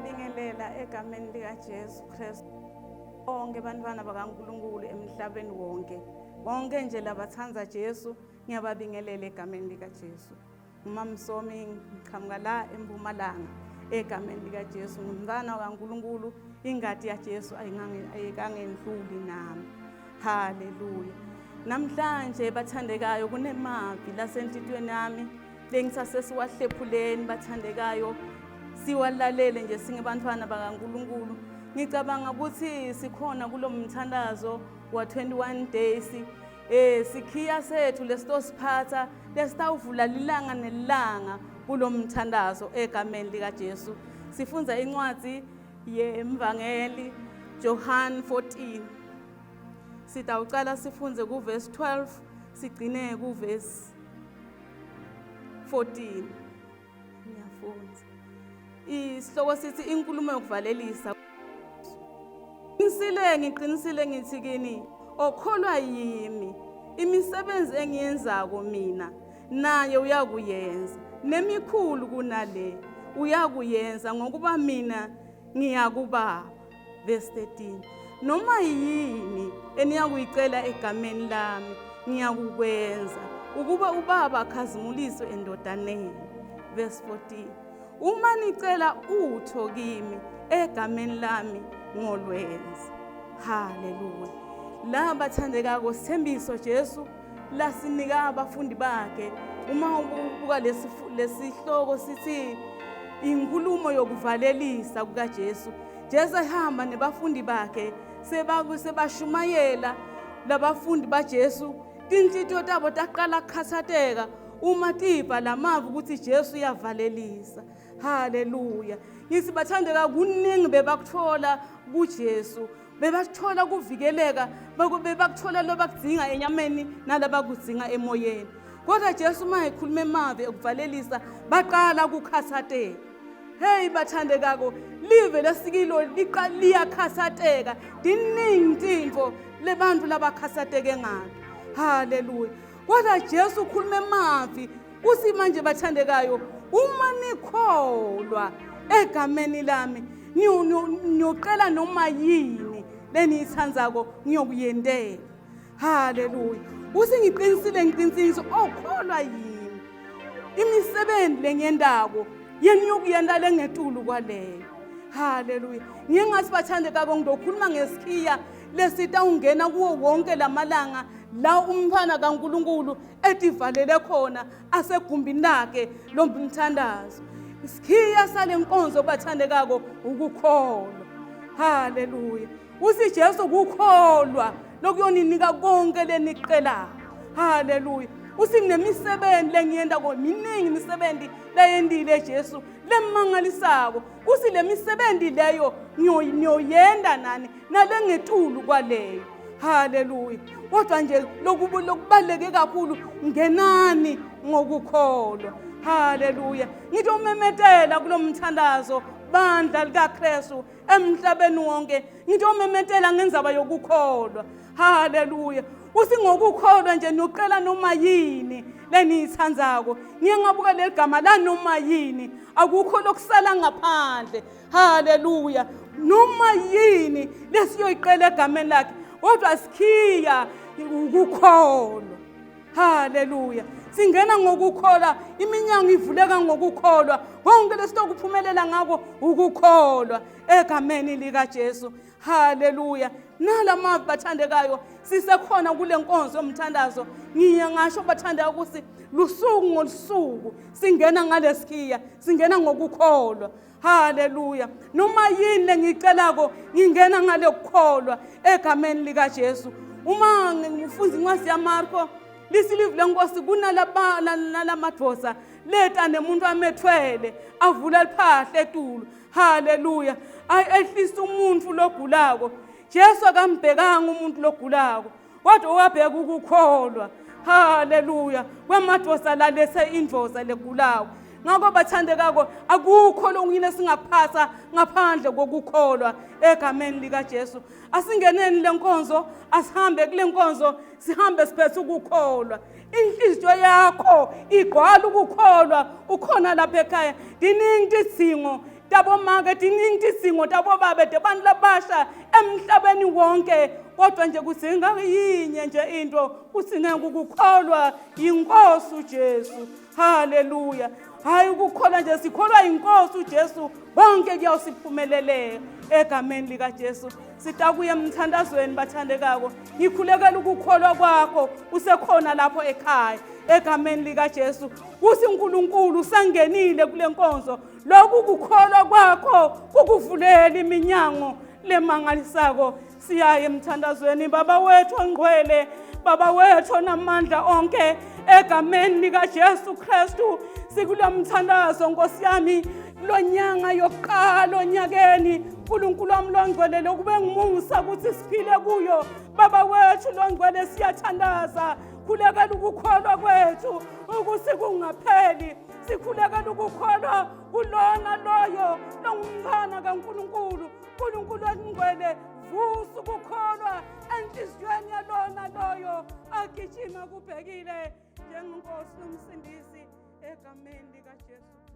Ngiyabingelela egameni likaJesu Kristu. Bonke abantwana bakaNkulunkulu emhlabeni wonke. Bonke nje labathanda Jesu, ngiyababingelela egameni likaJesu. UMamsomi ngiqhamuka la eMpumalanga egameni likaJesu. Ngumntwana kaNkulunkulu, ingadi yaJesu ayikangendluli nami. Haleluya. Namhlanje bathandekayo kunemavi lasenhlitiyweni yami lengisasesiwahlephuleni bathandekayo siwalalele nje singebantwana bakaNkulunkulu. Ngicabanga ukuthi sikhona kulo mthandazo wa 21 days. Sikhiya sethu lesitosiphatha lesitawuvula lilanga nelanga kulo mthandazo egameni likaJesu. Sifundza incwadi yemvangeli Johann 14. Sitawucala sifunze kuverse 12 sigcine kuverse 14. Ngiyafunza. Isihloko sithi inkulumo yokuvalelisa. Ngiqinisile, ngiqinisile ngithi kini, okholwa yimi, imisebenzi engiyenzako mina naye uyakuyenza, nemikhulu kunale uyakuyenza, ngokuba mina ngiyakubaba. Verse 13. Noma yini eniyakuyicela egameni lami ngiyakukwenza, ukuba ubaba akhazimuliswe endodaneni. Verse 14. Uma nicela utho kimi egameni lami ngolwenza. Haleluya. La bathandekako sithembiso Jesu lasinika abafundi bakhe. Uma ubuka lesihloko sithi inkulumo yokuvalelisa kukaJesu. Jesu ehamba nebafundi bakhe sebashumayela labafundi baJesu, tinhlitiyo tabo taqala kukhathateka uma tiva lamavi ukuthi Jesu uyavalelisa. Haleluya. Ngithi bathandeka kuningi bebakuthola kuJesu, bebakuthola kuvikeleka, bebakuthola lobakudzinga enyameni nalabakudzinga emoyeni. Kodwa Jesu uma ekhuluma emavi ekuvalelisa baqala ukukhathateka. Hey bathandekako, live lesikilo liyakhathateka. Tiningi tintfo lebantu labakhathateke ngato. Haleluya. Kodwa Jesu ukhuluma emavi uthi manje bathandekayo, uma nikholwa egameni lami niyoqela noma yini leniyithandzako ngiyokuyentela. Haleluya. Uthi ngiqinisile, ngiqinisile, okholwa yimi, imisebenzi lengiyendako yena uyokuyenta lengetulu kwaleyo. Haleluya. Ngiye ngathi bathandekako ngizokhuluma ngesikhiya lesitawungena kuwo wonke lamalanga la umntwana kaNkulunkulu etivalele khona asegumbini lakhe lomthandazo. Isikhiya sale nkonzo bathandekako ukukholwa. Haleluya. Uthi Jesu kukholwa lokuyoninika konke leniqelayo. Haleluya. Uthi nemisebenzi lengiyenda ko miningi imisebenzi leyendile Jesu lemangalisako. Uthi le misebenzi leyo niyoyenda nani nalengetulu kwaleyo. Haleluya. Kodwa nje lokubaluleke kakhulu, ngenani ngokukholwa. Haleluya. Ngithi umemetela kulomthandazo bandla likaKristu emhlabeni wonke, ngithi umemetela ngenzaba yokukholwa. Haleluya. Uthi ngokukholwa nje niyoqela noma yini leniyithandzako. Ngiye ngabuka leli gama la noma yini, akukho lokusala ngaphandle. Haleluya. Noma yini lesiyoyiqela egameni lakhe, kodwa sikhiya ukukholwa. Haleluya. Singena ngokukholwa, iminyango ivuleka ngokukholwa. Konke lesitokuphumelela ngako ukukholwa egameni likaJesu. Haleluya. Nalamavi bathandekayo sisekhona kule nkonzo yomthandazo. Ngiye ngasho bathandeka ukuthi lusuku ngolusuku singena ngalesikhiya, singena ngokukholwa. Haleluya. Noma yini lengiyicelako ngingena ngale kukholwa egameni likaJesu. Uma ngifunda incwadi yaMarko lisilivu lenkosi kunalamadosa leta nemuntu amethwele avula liphahla etulu. Haleluya. Ayi ehlisa umuntu logulako. Jesu akambhekanga umuntu logulako, kodwa wabheka ukukholwa. Haleluya. Kwemadosa lalese indvoza legulako. Ngakho bathandekako akukho lokunye esingakuphasa ngaphandle kokukholwa egameni likaJesu. Asingeneni lenkonzo, asihambe kule nkonzo, sihambe siphethe ukukholwa. Inhliziyo yakho igqwala ukukholwa, ukhona lapha ekhaya. Diningi tidzingo Tabomake tiningi tidzingo tabobabe tebantu labasha emhlabeni wonke, kodwa nje kudzinga yinye nje into, kudzingeka ukukholwa yinkosi uJesu. Haleluya. Hayi ukukholwa nje, sikholwa yinkosi uJesu, bonke kuyawusiphumelelela egameni likaJesu. Sitakuya emthandazweni bathandekako. Ngikhulekela ukukholwa kwakho usekhona lapho ekhaya egameni likaJesu. Kuthi uNkulunkulu usangenile kule nkonzo, lokhu kukholwa kwakho kukuvulela iminyango lemangalisako. Siyaye emthandazweni. Baba wethu ongcwele, Baba wethu onamandla onke, egameni likaJesu Kristu sikulo mthandazo Nkosi yami, kulonyanga yokuqala onyakeni, uNkulunkulu wami longcwele, lokube ngumusa ukuthi siphile kuyo. Baba wethu longcwele, siyathandaza, khulekela ukukholwa kwethu ukuthi kungapheli. Sikhulekela ukukholwa kulona loyo longumntwana kaNkulunkulu. uNkulunkulu ongcwele, vusa ukukholwa enhliziyweni yalona loyo agijima kubhekile njengenkosi nomsindisi egameni likaJesu.